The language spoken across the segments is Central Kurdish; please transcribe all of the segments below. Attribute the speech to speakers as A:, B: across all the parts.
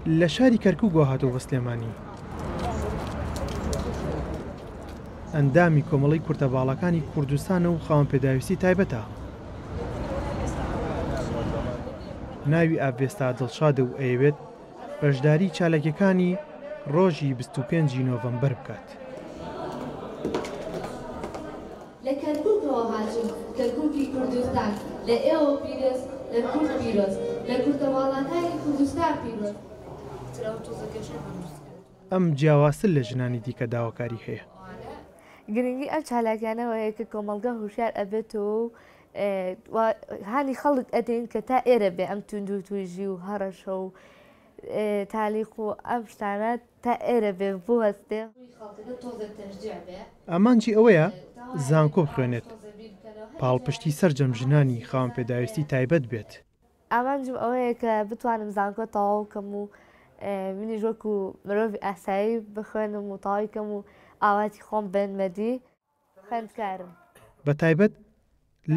A: لە شاری کەرکووکەوە هاتووە بۆ سلێمانی. ئەندامی کۆمەڵەی کورتە باڵاکانی کوردستانە و خاوەن پێداویستی تایبەتە. ناوی ئاڤێستا دڵشادە و ئەیەوێت بەشداری چالاکیەکانی ڕۆژی 25 ی نۆڤەمبەر بکات.
B: لە کەرکوکەوە هاتووم، کەرکوکی کوردستان، لە ئێوە پیرۆز، لە کورد پیرۆز، لە کورتە باڵاکانی کوردستان پیرۆز.
A: ئەم جیاوازتر لە ژنانی دیکە داواکاری هەیە.
B: گرنگی ئەم چالاکیانە ئەوەیە کە کۆمەڵگە هۆشیار ئەبێتەوە و هانی خەڵک ئەدەین کە تا ئێرە بێ ئەم توندوتیژی و هەڕەشە و تالیق و ئەم شتانە تا ئێرە بێ بوەستێ.
A: ئامانجی ئەوەیە زانکۆ بخوێنێت، پاڵپشتی سەرجەم ژنانی خاوەن پێداویستی تایبەت بێت.
B: ئامانجم ئەوەیە کە بتوانم زانکۆ تەواو کەم و منیش وەکو مرۆڤی ئاسایی بخوێنم و تەواوی کەم و ئاواتی خۆم بێنمە دی. خوێندکارم.
A: بە تایبەت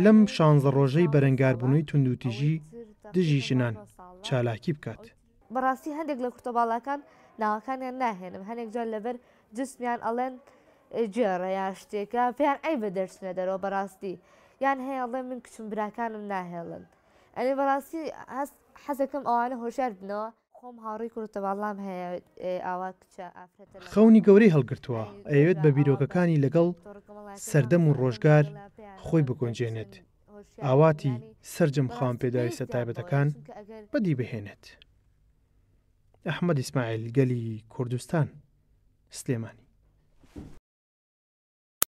A: لەم شانزە ڕۆژەی بەرەنگاربوونەوەی توندوتیژی دژی ژنان چالاکی بکات.
B: بەڕاستی هەندێک لە کورتە باڵاکان ناوەکانیان ناهێنم هەنێک جار لەبەر جسمیان ئەڵێن گێڕە یان شتێکە پێیان عەیبە دەرچنە دەرەوە بەڕاستی یان هەیە ئەڵێ من کچم براکانم ناهێڵن ئەنی بەڕاستی هەست حەزەکەم ئەوانە هۆشیار بنەوە. خۆم هاوڕێی کوڕتە باڵام هەیە ئاوا کچە ئافرەتە لە
A: خەونی گەورەی هەڵگرتووە، ئەیەوێت بە بیرۆکەکانی لەگەڵ سەردەم و ڕۆژگار خۆی بگونجێنێت، ئاواتی سەرجەم خاوەن پێداویستە تایبەتەکان بەدی بهێنێت. ئەحمەد ئیسماعیل، گەلی کوردستان، سلێمانی.